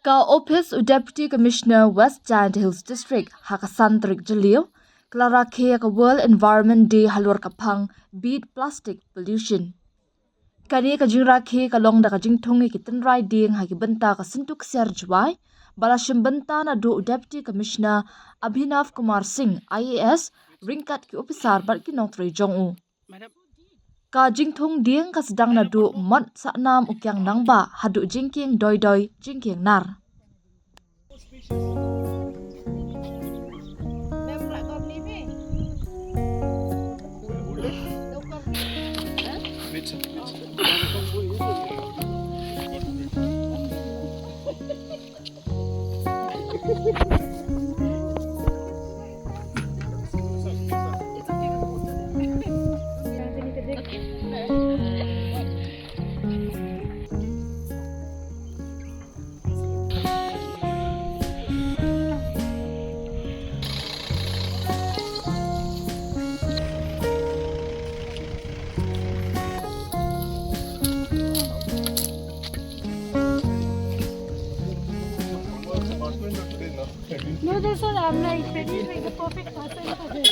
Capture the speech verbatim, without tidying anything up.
Ka Office u Deputy Commissioner West Jaintia Hills District ha ka san tarik Jylliew ka la rakhe ïa ka World Environment Day halor ka phang Beat Plastic Pollution. Kane ka jingrakhe ka long da ka jingthung ïa ki tynrai dieng ha ki bynta ka syntuk ksiar Jowai ba la shim bynta naduh u Deputy Commissioner Abhinav Kumar Singh, I A S, ryngkat ki ophisar bad ki nongtrei jong u. Ka jingthung dieng ka sdang naduh Mot Sahnam Ukiang Nangbah haduh Jingkieng Doidoi Jingkieng Nar. No, that's what I'm like. That is like the perfect person for this.